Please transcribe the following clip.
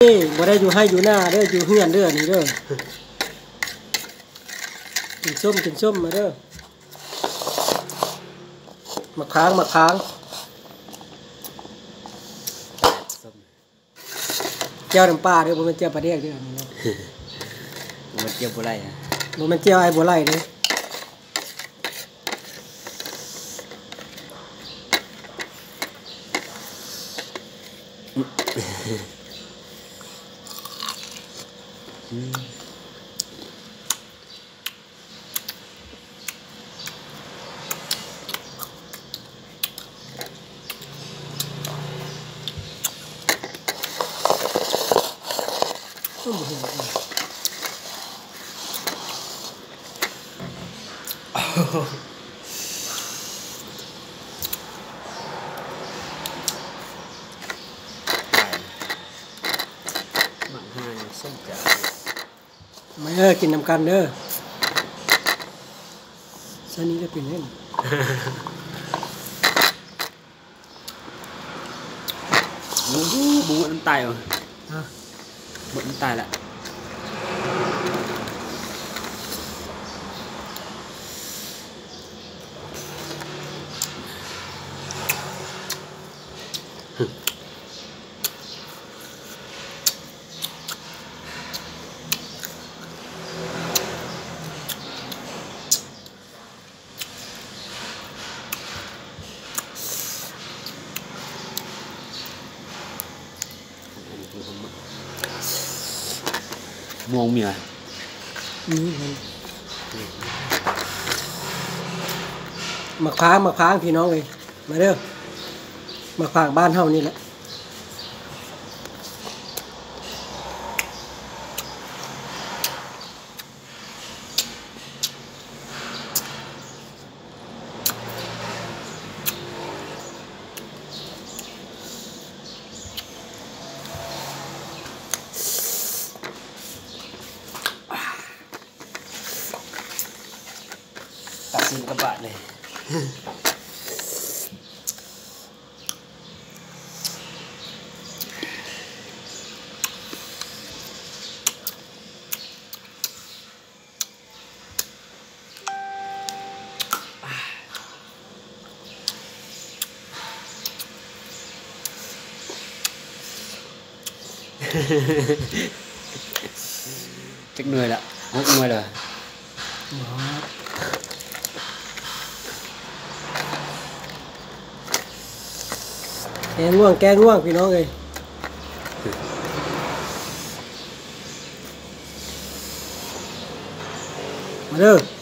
ນີ້ບໍ່ໄດ້ຢູ່ໄຮ່ຢູ່ນາເດີ ຢູ່ເຮືອນເດີ ອັນນີ້ເດີ. ກິນສົ້ມ ກິນສົ້ມ ມາເດີ. ໝາກພາງ ໝາກພາງ ແຈ່ວນ້ຳປາເດີ ບໍ່ແມ່ນແຈ່ວປາແດກເດີ ອັນນີ້ເນາະ. ບໍ່ແມ່ນແຈ່ວບໍ່ໄລ່ນະ ບໍ່ແມ່ນແຈ່ວອ້າຍບໍ່ໄລ່ເດີ. ໝາກຫ່າງ ສົ້ມຈາ ມາເດີ ກິນນຳກັນເດີ. ຊະນີ້ລະເປັນແຮງ ໂອ້ໂຫ ບໍ່ໝົດນ້ຳຕາຍຫວາ ຮະ ໝົດນ້ຳຕາຍລະ. ມ່ວງເມຍ ໝາກພາງ ໝາກພາງ ພີ່ນ້ອງເອີຍ ມາເດີ ໝາກພາງບ້ານເຮົານີ້ແຫຼະ. ຕັດສິນກັບບາດເລີຍ. ຈັກໜ່ວຍລະ ຫົກໜ່ວຍລະ. ແກງໜ່ວງ ແກງໜ່ວງ ພີ່ນ້ອງເອີຍ ມາເດີ.